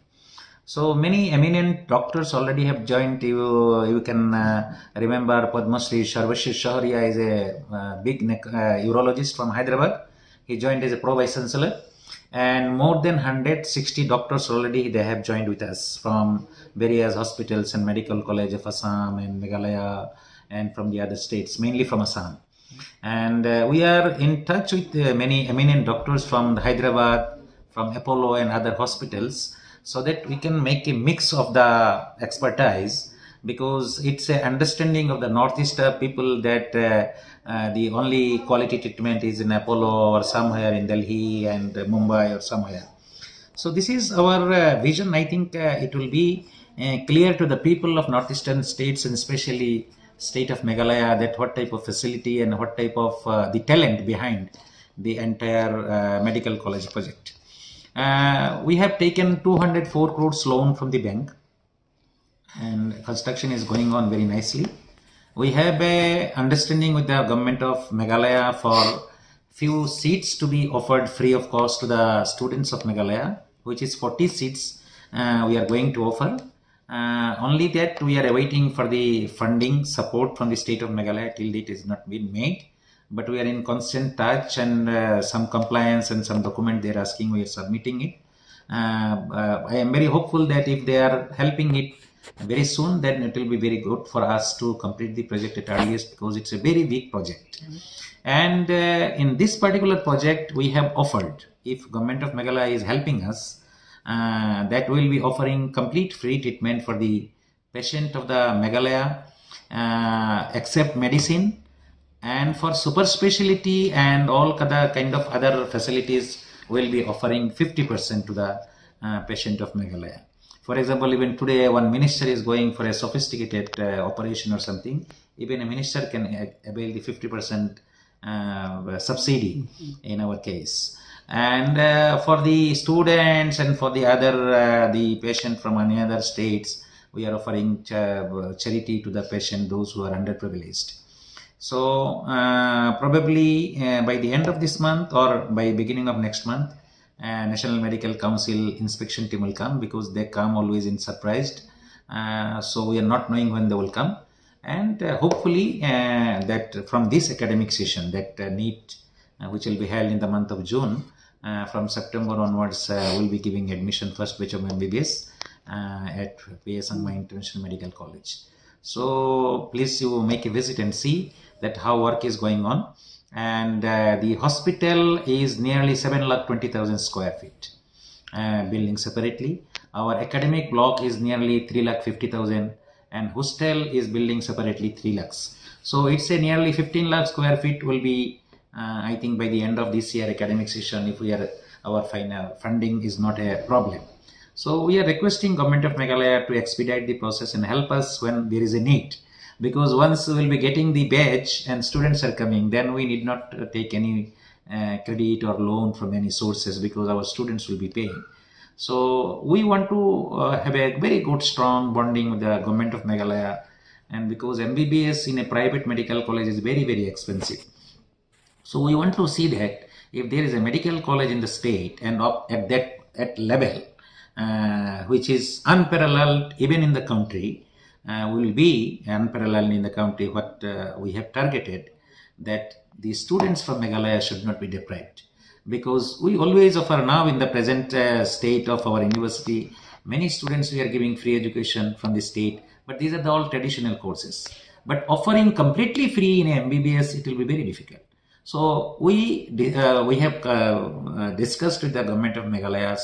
So many eminent doctors already have joined. You, you can uh, remember Padma Shri Sarvashish Shahuria is a uh, big nec- uh, urologist from Hyderabad. He joined as a pro vice chancellor, and more than one hundred sixty doctors already they have joined with us from various hospitals and medical college of Assam and Meghalaya and from the other states, mainly from Assam. And uh, we are in touch with uh, many eminent doctors from Hyderabad, from Apollo and other hospitals, so that we can make a mix of the expertise, because it's a understanding of the Northeast uh, people that uh, uh, the only quality treatment is in Apollo or somewhere in Delhi and uh, Mumbai or somewhere. So this is our uh, vision. I think uh, it will be uh, clear to the people of northeastern states and especially state of Meghalaya that what type of facility and what type of uh, the talent behind the entire uh, medical college project. Uh, we have taken two hundred four crores loan from the bank, and construction is going on very nicely. We have a understanding with the government of Meghalaya for few seats to be offered free of cost to the students of Meghalaya, which is forty seats uh, we are going to offer. Uh, only that we are awaiting for the funding support from the state of Meghalaya. Till date, it has not been made, but we are in constant touch, and uh, some compliance and some document they are asking, we are submitting it. Uh, uh, I am very hopeful that if they are helping it very soon, then it will be very good for us to complete the project at earliest, because it's a very big project. And uh, in this particular project, we have offered, if government of Meghalaya is helping us, uh, that will be offering complete free treatment for the patient of the Meghalaya, uh, except medicine, and for super speciality and all other kind of other facilities, will be offering fifty percent to the uh, patient of Meghalaya. For example, even today, one minister is going for a sophisticated uh, operation or something. Even a minister can a- avail the fifty percent uh, subsidy in our case. And uh, for the students and for the other, uh, the patient from any other states, we are offering cha- charity to the patient, those who are underprivileged. So uh, probably uh, by the end of this month or by beginning of next month, uh, National Medical Council inspection team will come, because they come always in surprised. Uh, so we are not knowing when they will come. And uh, hopefully uh, that from this academic session, that uh, NEET, uh, which will be held in the month of June, uh, from September onwards, uh, we'll be giving admission first batch of M B B S uh, at P A Sangma International Medical College. So please, you make a visit and see that how work is going on. And uh, the hospital is nearly seven lakh twenty thousand square feet, uh, building separately. Our academic block is nearly three lakh fifty thousand, and hostel is building separately three lakhs. So it's a nearly fifteen lakh square feet will be, uh, I think, by the end of this year academic session, if we are, our final funding is not a problem. So we are requesting Government of Meghalaya to expedite the process and help us when there is a need, because once we'll be getting the batch and students are coming, then we need not uh, take any uh, credit or loan from any sources, because our students will be paying. So we want to uh, have a very good, strong bonding with the Government of Meghalaya, and because M B B S in a private medical college is very, very expensive. So we want to see that if there is a medical college in the state and up at that at level, uh, which is unparalleled even in the country, uh, will be unparalleled in the country, what uh, we have targeted, that the students from Meghalaya should not be deprived. Because we always offer now in the present uh, state of our university, many students we are giving free education from the state, but these are the all traditional courses. But offering completely free in M B B S, it will be very difficult. So we di- uh, we have uh, uh, discussed with the government of Meghalaya,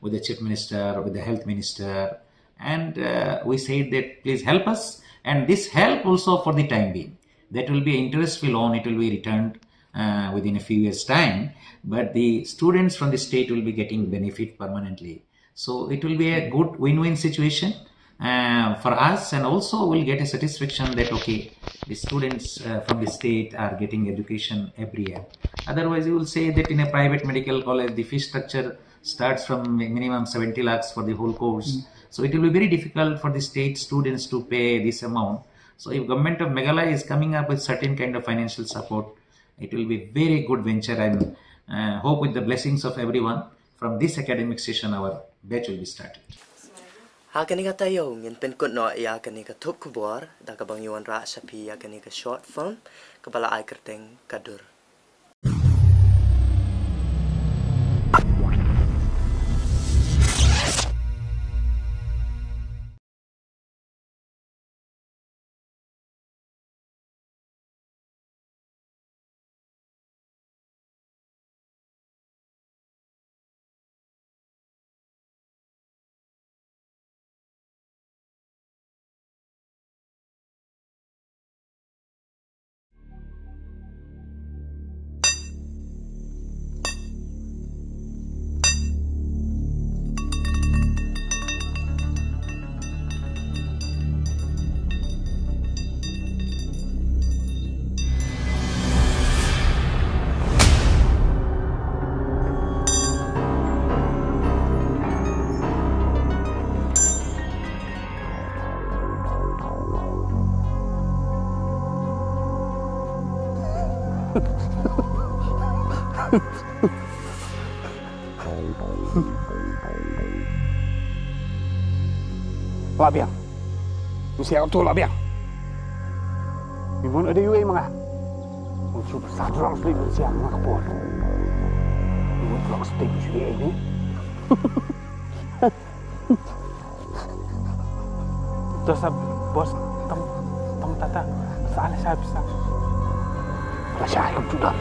with the chief minister, with the health minister, and uh, we said that please help us. And this help also for the time being. That will be interest will on, it will be returned uh, within a few years' time. But the students from the state will be getting benefit permanently. So it will be a good win-win situation uh, for us, and also we'll get a satisfaction that okay, the students uh, from the state are getting education every year. Otherwise, you will say that in a private medical college, the fee structure starts from mi- minimum seventy lakhs for the whole course. So it will be very difficult for the state students to pay this amount. So if government of Meghalaya is coming up with certain kind of financial support, it will be very good venture. And uh, hope with the blessings of everyone, from this academic session our batch will be started. Ha kane ka taïew ngin pynkut noh ïa kane ka thup khubor da kaba ngi wanrah sha phi ïa kane ka short film kaba la ai kyrteng Ka Dur. Lah biang. Mesti aku tu lah biang. Mimon ada yui manga. Mun shu sa drong sli mun siang manga kapor. Mimon drong sli mun shu ini. Dosa bos tam tam tata salah saya bisa. Rasha kum juga.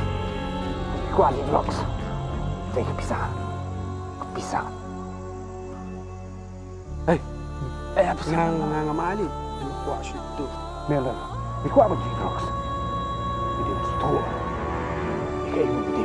Ku ali drugs. Saya bisa. Bisa. Hey. Eh, apa sih? Ngang ngang mali. Ku asyik tu. Mela. Ku apa drugs? Ini store. Kayak ini.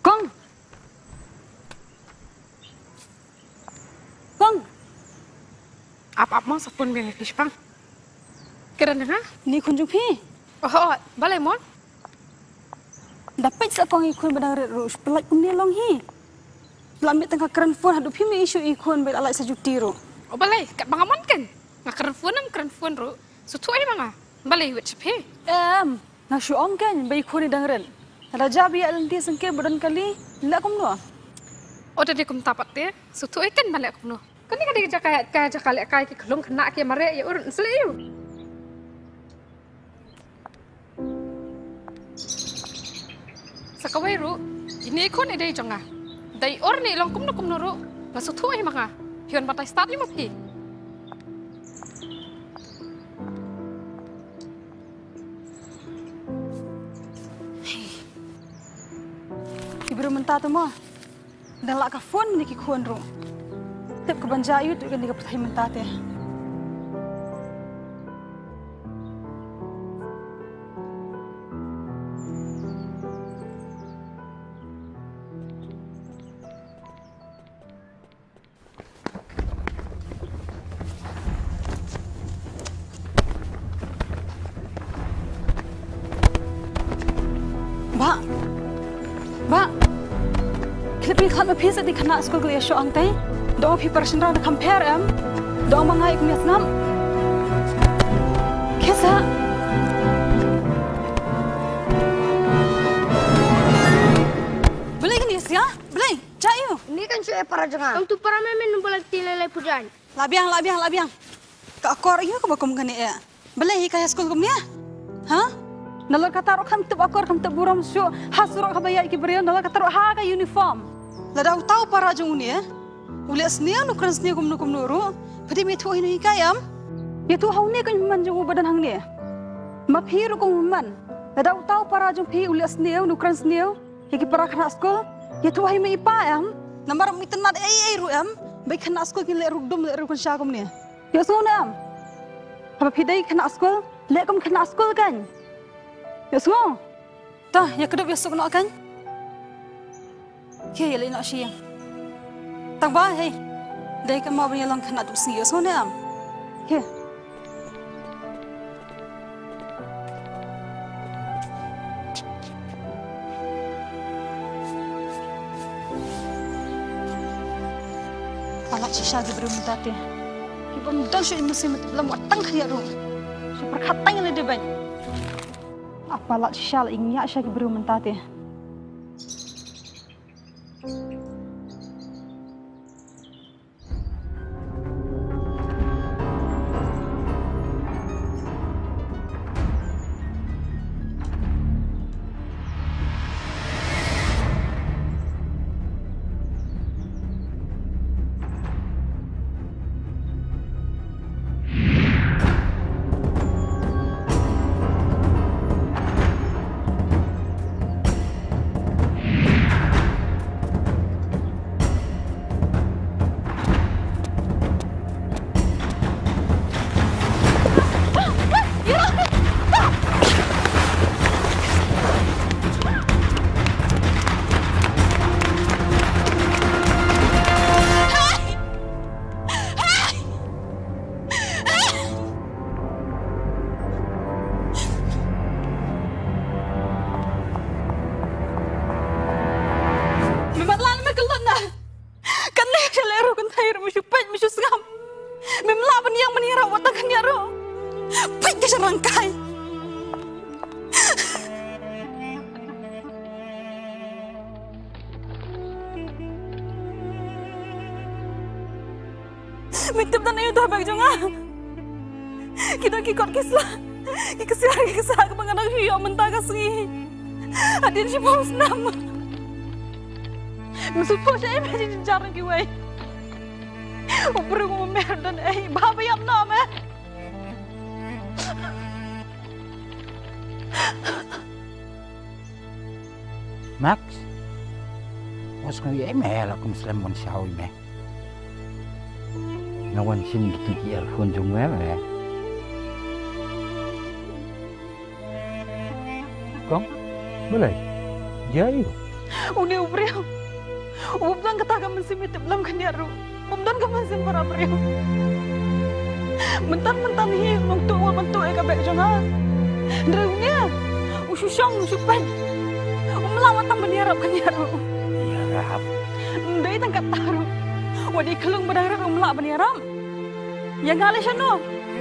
Kong. Kong. Ap ap mo sa pun biang ki spang. Kren ha? Ni khun jong phi. Oh, balei mon? Da peit sa kong i khun ba dang rit ruh, shu pynlait kumne long hi. La mih tang ka kren phone haduh phim ïohi shuh i khun ba la lait sa juti ruh. Oh, balei, kat ba nga mon ken. Nga kren phone em kren phone ruh. Sngewthuh hi ma nga. Balei wit sha phi? Em, nga shu ong kein ba i khun i dang rit. Lada jia ba ïaid lynti sngewbha ba don kali, leh kumno? O da dei kumta pat te, sngewthuh hi kein ba leh kumno. Kane ka dei ka jaka, ka jaka lehkai ki khyllung khynnah ki mareh ïa u rit, sa leh ïa u. Sa kawei ruh, ine i khun i dei jong nga. Da i ur ne i long kumno kumno ruh, la sngewthuh hi ma nga. Phi wan batai stad ïa ma phi. Ki briew mynta te mo. Dang lah ka phone ne ki khun ruh. Tip ka ban jia ïa u tuh kane ka pyrthei mynta te. Bah. Bah. Khlip ïa khlad ma phi sa dei khynnah skul ki la ïa shoh hangtai. Dang phi para shynrang da kham pher em. Dang ma nga ïa kum ïa sngap. Khie sa. Balei kane sia? Balei? Jia ïa u. Ni kan shu ïa para jong nga. Tang tu para me men nang balat ti lei lei pujan. La biang, la biang, la biang. Ka akor ïa kaba kum kane eh. Balei hi ka ïa skul kumne? Ha? Nalor kata ruh kham tip akor kham tip burom shuh ha surok haba ïaid ki briew nalor kata ruh ha ka uniform. Lada uta u para jong une u leh sniew u kren sniew kumno kumno ruh. Phi dei me ïathuh hi ne hi ka em? Ïathuh ha une ka man jong u ba don hangne. Ma phi ruh kum man. Lada uta u para jong phi u leh sniew u kren sniew. Ïa ki para khynnah skul, ïathuh ha i mei i pa em, namar ym itynnad ei ei ruh em, ba ki khynnah skul kin leh ruh dum leh ruh kynsha kumne. Ïohsngew ne em? Haba phi dei khynnah skul, leh kum khynnah skul kan. Ïohsngew? Ta, ïa kdup ïa suk noh kan. Khie ïa leit noh sha ïing. Tang ba, hei. Dei ka mawbyn ïa long khynnah duk sngi ïohsngew ne em? Khie. Palat shisha ki briew mynta te. Ki bym don shuh i mynsiem lam wat tang khyndiat ruh. Shu pyrkhat tang ïa lade bad. Ah, palat shisha la ïa sha ki briew mynta te. Me mat lan me kyllon na. Kane sha leh ruh kynthei ruh me shu peit me shu sngap. Mem lah ban ïeng ban ïarap wat tang khyndiat ruh. Peit ka sha rangkai. Me tip da na ïa uta bag jong nga. Ki dang ki kot ki sla. Ki ksiar ki ksiar kaba nga dang shu ïoh mynta ka sngi. Hadien shiphew snem. Me shu phuh sha em ha jingjynjar kiwei. U briew u mer don ei ba ba ïap noh me. Max, wat sngew ïa me la kum slem wan shaw ïa me. Nga wan shim kito ki earphone jong me me. Kong, balei? Jia ïa u. Une u briew. U bym don kata ka mynsiem ïatip lem khyndiat ruh. Bym don ka mynsiem para briew. Mynta mynta hi nongtuh u wan tuh ïa ka bag jong nga. Hynrei une u shu shong u shu peit. Um lah wat tang ban ïarap khyndiat ruh. Ïarap. Dei tang kata ruh. Wat i khlung ba dang rit um lah ban ïarap. Ïa nga lei shano?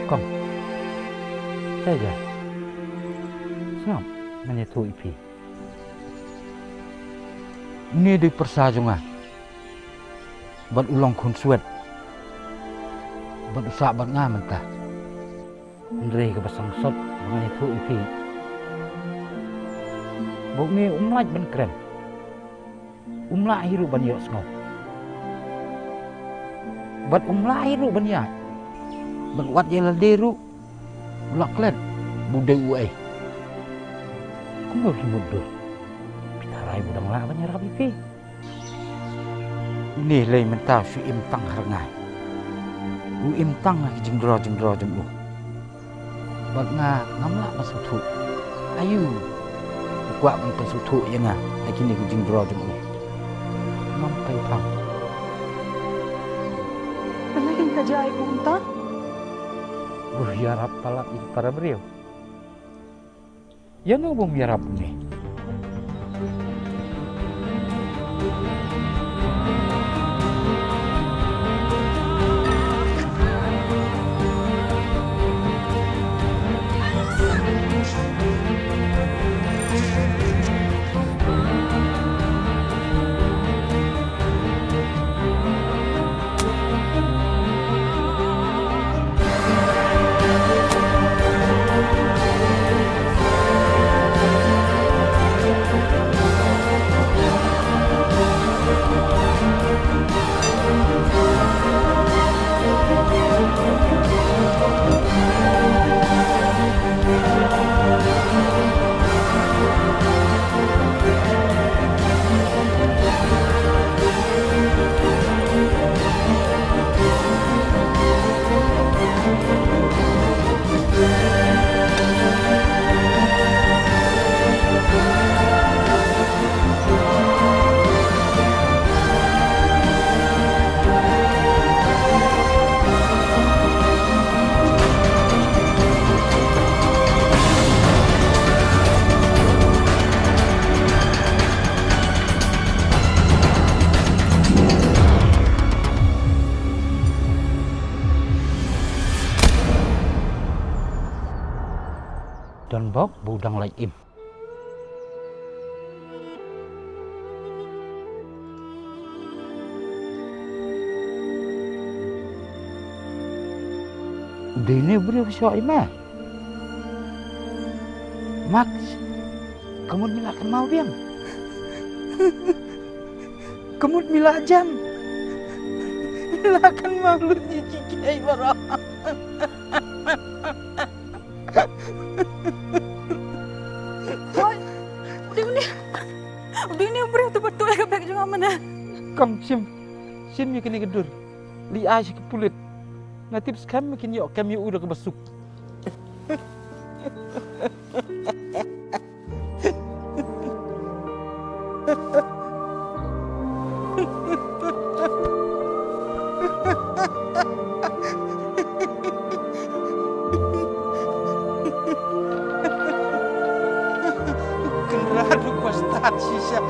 Kong. Saja. Sngap, ngan ïathuh ïa phi. Une dei pyrsa jong nga. Bad u long khun swet. Bad u sah bad nga mynta. Hynrei kaba sangsot ba ngan ïathuh ïa phi, ba une um lah ban kren. Um lah hi ruh ban ïohsngew. Bad um lah hi ruh ban ïaid. Bad wat ïa lade ruh u la klet ba u dei uei. Kumno phi mutdur? Phi tharai ba u dang lah ban ïarap ïa phi? Une lei mynta u shu im tang ha rngai. U im tang ha ki jingdro jingdro jong u. Bad nga ngam lah ban sngewthuh. Aïu u kwah ban pynsngewthuh ïa nga da kine ki jingdro jong u? Ngam pei phang. Balei kein ka jia ïa u kumta? U ïarap palat ïa ki para briew. Ïano bym ïarap ne? Don bok ba u dang lait im. Dei ne u briew ba shu ïa ma. Max, ka mut me la kynmaw biang. Ka mut me la jan. Me la kynmaw lut ïa ki kiei baroh. Hoi, u dei une, u dei une u briew uba tuh ïa ka bag jong nga mynne. Kam shim, shim ïa kane ka dur. Leit ai sha ki pulit. Nga tip skhem ba kin ïoh kem ïa u da kaba suk. Kynrad ruh ka stad shisha.